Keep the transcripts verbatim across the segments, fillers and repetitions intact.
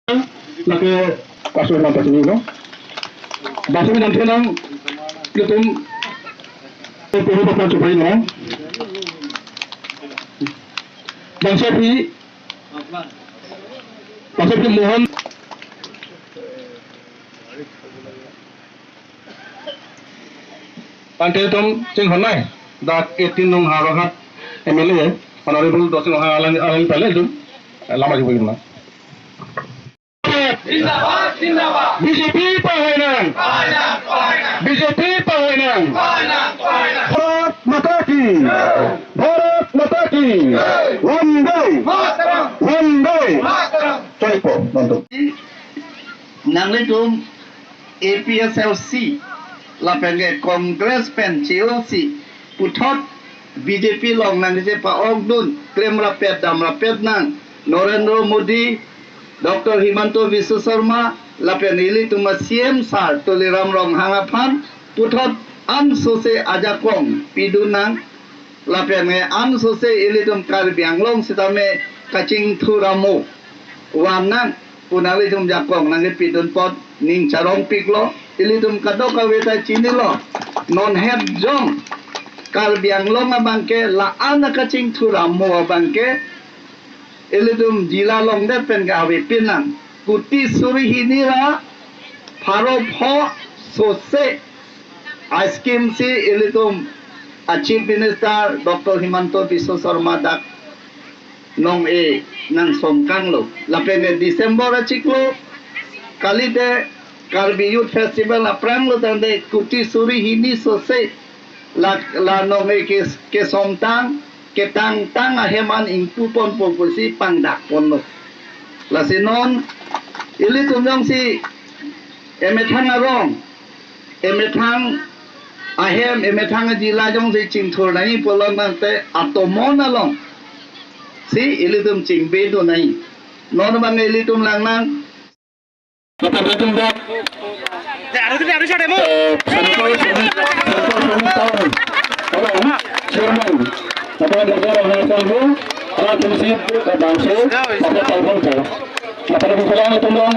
Lake kaso man pachini lo. Bangso pi nangthenang, ilitum, eh, pehupapang chupai lo. Bangso pi, bangso pi Mohan. Tangte itum chinghon nai, dak eighteen nong Howraghat M L A, Honorable Dorsing Ronghang alang, alang pale itum, eh, lama juga itum. Zindabad, zindabad. B J P pahai nang. Pahai nang, pahai nang. B J P pahai nang. Pahai nang, pahai nang. Bharat Mata Ki. Bharat Mata Ki. Vande. Mataram. Vande. Mataram. Chaipo, nonton. Nanglitum A P H L C lapen ke Congress pen che-osi puthot B J P along nangchepa-okdun, klemrapet damrapet nang Narendra Modi, Doctor Himanta Biswa Sarma lapen ilitum a-C M sir Tuliram Ronghang aphan puthot ansose ajakong pidun nang. Lapen ke ansose ilitum Karbi Anglong sitame kachingthur amo van nang pu nanglitum jakong nangkepidun apot ning charongpiklo. Ilitum kadokave ta chinilo. Non het jong Karbi Anglong abangke la-an akachingthur amo abangke ilitum jila longdet pen ke avepin nang. Kuti suri hini ra pharo pho sose a-scheme si ilitum a-Chief Minister Doctor Himanta Biswa Sarma dak nong-e nang songkanglo. Lapen ke December achiklo kalite Karbi Youth Festival aphranglo tangte kuti suri hini sose la, la nong-e ke, kesomtang, ketangtang ahem an ingpuponpo pusi pangdakponlo. Lasi non ilitum jongsi emethang arong, emethang ahem, emethang ajila jongsi chingthur nangji pulo tangte atomon alongsi ilitum chingbedun nangji. Non abang ilitum lang nang. Lapen itum dak, eh, Central Semi-, Central Semi Town, along, Chairman, lapen Raja Rohana Sangho, alang atumsi, eh, bangso, lapen Talpon po. Lapen itum along,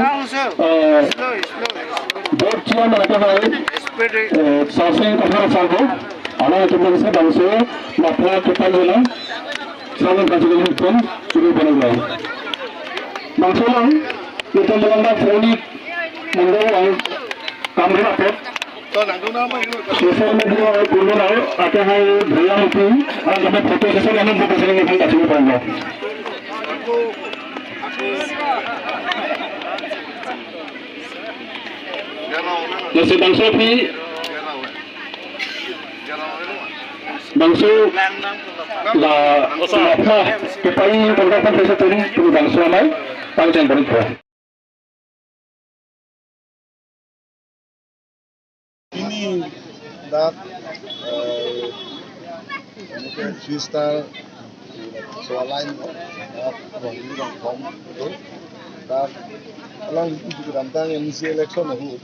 eh, Board Chairman, lapen, eh, Sarsing Kathar Sangho, alang atumsi bangso, lapen kita yun, Saman Kachigil pun, sudah pun. Bangso along, Itum belong dak Phonik Mongol along kam ri apot. Social media along purbo along ake hai bhaiya aunty, along kami photo session along photo session along kachini pon lo. Lasi bangso aphi, bangso la, la pha, kepai tongka pan pesa turi, turi bangso amai, pangcheng beri ko. Pini dak, eh, three star, so align ko, dak Rongni Rongthom itu, dak alang itu juga tentang M C election itu,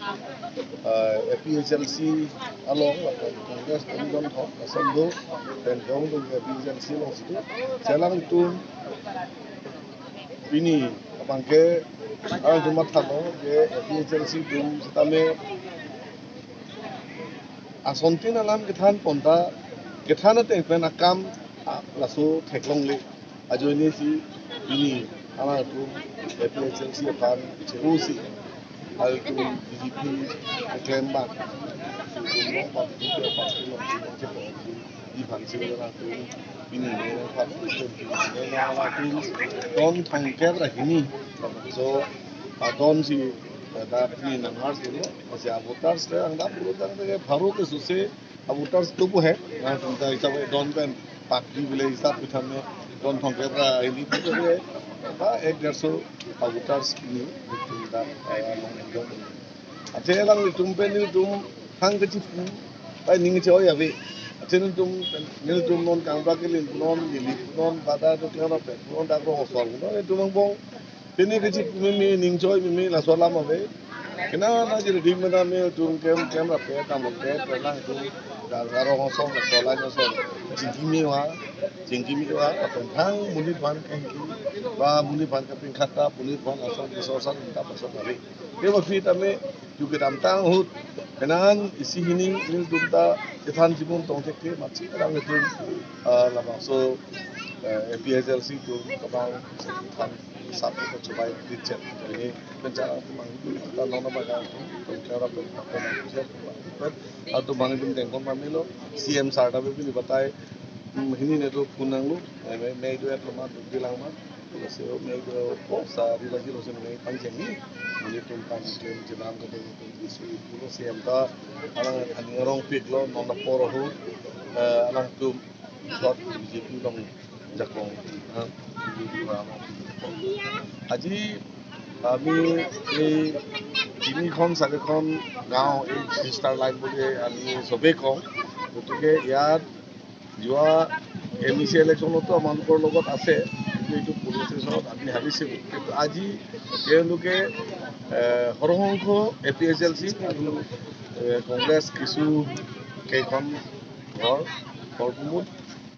eh, A P H L C along, lapen Congress along thok, asam do, dan dong dong A P H L C along situ, jalan itu, pini abangke, ah, jumat thalo je A P H L C atum sitame asontin alam kethan pon ta, kethan ateng pen akam, ah, laso theklongle. Ajoine si pini alanglitum A P H L C aphan che-osi, alangtum B J P keklem abang, si atum lo abang B J P aphan si lo, si lo, si lo. Di phan si alanglitum pini ne phan ne alanglitum don thomkep ra hini. So, adon si, eh, dak pini nang har si lo, si avoters le ang dak puro tang ke pharo ke suse avoters do pu he. Alanglitum ta hisab don pen pak di bile hisab kitham me don thomkep ra hini pu ke ba ek derso avoters ni tum dak, eh, long enjoy. Athe alanglitum pen nelitum hang kechipu, pai ning che-oi ave. Athe nelitum pen, nelitum non kangba keling non, neli non, bada do klemrapet non, dak ro hosol non, nelitum angbong. Pini kechipu meme, ning che-oi meme, laso alam ave. Kena na jiri dik mena me tum klem, klemrapet, damrapet, alanglitum Rong asong, Solang asong, chingki me-o ha, chingki me-o ha, aphrang monit aphan kehingki, ba monit aphan kapingkhat ta, monit aphan asong kisor san ta pasok hari. Dia ba fit ame, ju kedamtang ahut, penang isi hini nelitum ta chethan chibom tong thekthe, matsi kadang nelitum, ah, labangso, eh, A P H L C atum kabang chethan sap ko chubai dichet. Ini pencara atum mang ta nona baga atum, pencara pen, pen, pen, atum mang atum dengkon pamelo, C M sir ta bebini batai, hmm, hini netum phone nanglo, eh, me, me do et lo ma, duk di lang ma, lo se, me do ko sa ri lagi lo se me panjang ni, nelitum pan claim chenam ke nelitum isi pulo C M ta, alang aning arong pik lo, non apor ahut, eh, alangtum, Short B J P along jakong, ha, B J P along. আজি আমি এই তিনিখন চাৰিখন গাঁও এই three star line বুলি আমি চবেই কওঁ। গতিকে ইয়াত যোৱা এম ই চি ইলেকশ্যনতো আমালোকৰ লগত আছে, কিন্তু এইটো পুলিং ষ্টেচনত আমি হাৰিছিলোঁ। কিন্তু আজি তেওঁলোকে, এ, সৰহ সংখ্যক এ পি এইচ এল চি আৰু, এ, কংগ্ৰেছ কিছু কেইখন ঘৰ, ঘৰসমূহ